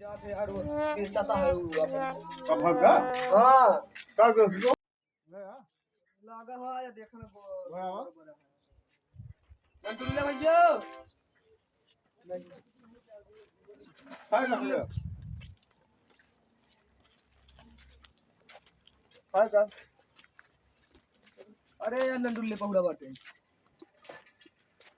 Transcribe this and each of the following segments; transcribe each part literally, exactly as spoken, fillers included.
यार, वो बेचाता है वो अपन। कब का? हाँ। का कर दो? लागा है या देखना वो। बड़ा हुआ? नंदुल्ला भैया। हाय नंदुल्ला। हाय का? अरे यार, नंदुल्ले पहुड़ा बाटे।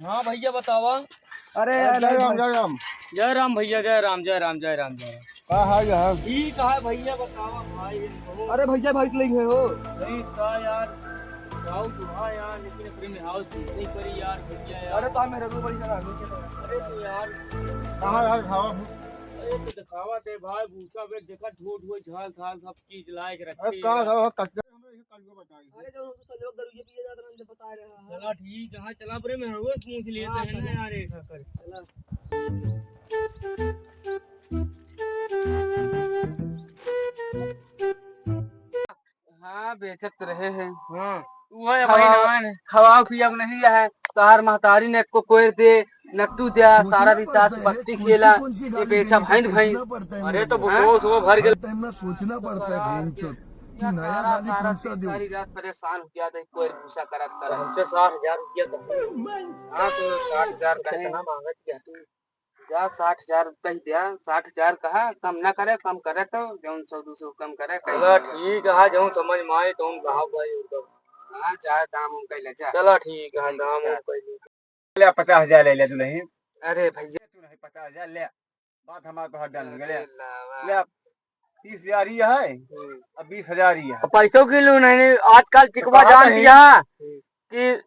हाँ भैया, बतावा। अरे अरे यार, जय राम, भाई। जय राम। जय राम भैया, जय राम, जय राम, जय राम, जय राम। का हाल है? ठीक है भैया, बतावा भाई, हम बहुत अरे भैया, भैंस लेंगे हो। भैंस का यार, गाँव तो है यार, लेकिन एकरे में हाउस नहीं पड़ी यार भैया यार। अरे तो हमें रघु भाई का आगे चलो। अरे तो यार। कहाँ यार खावा हूँ? अरे तो दिखावा दे भाई, भूसा बेच देखा, ढोढ हुए, झाल, झाल, सब चीज लायक अरे रखे का यार। खावा, कच्चा हमरे ये कल को बताई। अरे, जब हम तो संजोग दरुइया पिए जात रहन, जब बता रहे हैं। चला, ठीक है, हाँ, चला, बरे में रोज पूछ लिए हाँ, थे, है ना चला। यार, एक आकर। चला। हाँ, बेचत रहे हैं। हाँ। वो है भाई खवा-, नवान है। खवाओ पिया नहीं है। तोहार महतारी ने एको कोयर दे, न तू द्या, सारा दिन ताश पत्ती खेला, ये बेचा भैंस भैंस। अरे तो हाँ? वो, वो भर गेल। टाइम में सोचना पड़ता है, बहनचोद, कि नया सारा, गाली सारा कौन सा दिन, दूं? सारी रात परेशान हो गया था, कोई भूसा करत करत। हमसे साठ हजार रुपया कहो। हाँ, तो साठ हजार कहे। कितना मांगत क्या तू? जा, साठ हजार कह दिया, साठ हजार कहा, कम ना करे, कम करे तो जौन सौ दो सौ कम करे, कहीं चला, ना। ठीक है, जौन समझ में आए, तो हम कहा भाई, एकदम। हाँ, जा, दाम उम कह ले, जा। चला, ठीक है, ठीक है, दाम उम जा। कह ले। ले, पचास हजार ले ले दुल्हन। अरे भैया। तू नहीं, पचास हजार ले। बात हमार तो हर डाल अरे ले। लावा। ले, तीस हजार ही है, हम्म। अब बीस हजार ही है। अब पैसों की लो नहीं, नहीं, आजकल टिकवा तो कहा जान नहीं। दिया हम्म। कि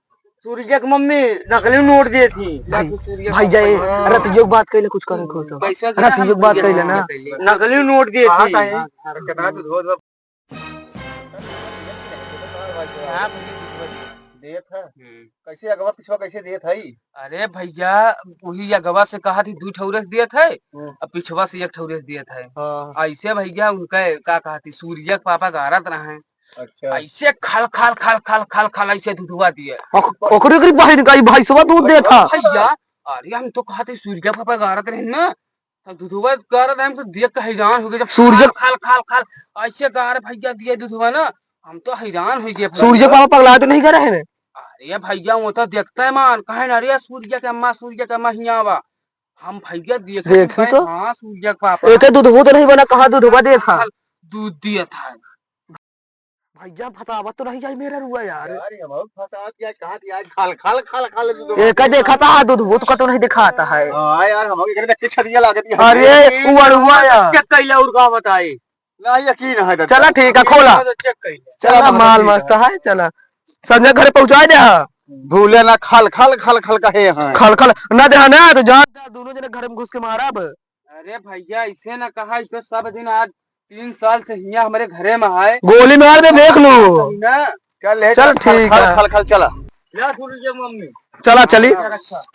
सूर्य के मम्मी नकली नोट दिए थी। भाई, भाई जाए, हाँ। अरे तो योग बात कैले कुछ करे खुश हो। पैसा अरे तो योग बात कैले ना। नकली नोट दिए कहा थी। था ये? अरे कितना तू धो धो। हाँ, भैया, देत है। हम्म। कैसे अगवा पिछवा कैसे देत है? अरे भैया, वही अगवा से कहा थी, दू ठौरे से देत है, हम्म। अब पिछवा से एक ठौरे से देत है। हाँ। ऐसे भैया, उनका का कहा थी, सूर्य के पापा गारत रहे। अच्छा। ऐसे खल, खल, खल, खल, खल, खल, ऐसे दुधवा दिए। ओक-, ओकरे, ओकरे बहिन का ई भैंसवा दूध देत है। भैया, अरे हम तो कहा थी, सूर्य के पापा गारत रहे ना, तब दुधवा गारत रहे, हम तो देख के हैरान हो गए। जब सूर्य खाल, खाल, खाल, खाल, ऐसे गार भैया दिए दुधवा ना, हम तो हैरान हो गए भैया। सूर्य पापा पगला तो नहीं करे हैं? अरे भैया, वो तो देखते हैं मान, कहे ना, "अरे सूर्य के अम्मा, सूर्य के अम्मा हियाँ आवा।" हम भैया देखे देखी तो कहे, तो। हाँ, सूर्य के पापा। एके दुधवो तो नहीं बना, कहाँ दुधवा देखा? दूध दिया था। भैया, फसावत तो नहीं जाई मेरा रुआ यार। यार, ये बहुत फसावत क्या, कहाँ थी आज? खाल, खाल, खाल, खाल, दूध एका देखा था, दूध वो तो कतो नहीं दिखाता है। हाँ यार, हम एकरे देख के छरिया लागत है। अरे, अरे, वो अड़ुआ यार। चेक कइला और का बताई? ना, यकीन है दादा। चला ठीक है, खोला। तो चेक कइला। चला, चला, माल ठीक मस्त है। है, चला। संजय घरे पहुँचाए दे, हाँ। भूले ना, खाल, खाल, खाल, खाल कहे हैं। खाल, खाल, ना दे, हाँ, ना, तो जा, जा, दोनों जने घर में घुस के मारा अब। अरे भैया, ऐसे ना कहा, इसे सब दिन आज तीन साल से हियाँ हमरे घरे में है। गोली मार दे, देख लो। ना। चल, ले, चल, चल, खल, ठीक खल, है। खल, खल, चला। ले, सुन लीजिए मम्मी। चला, चली। अच्छा।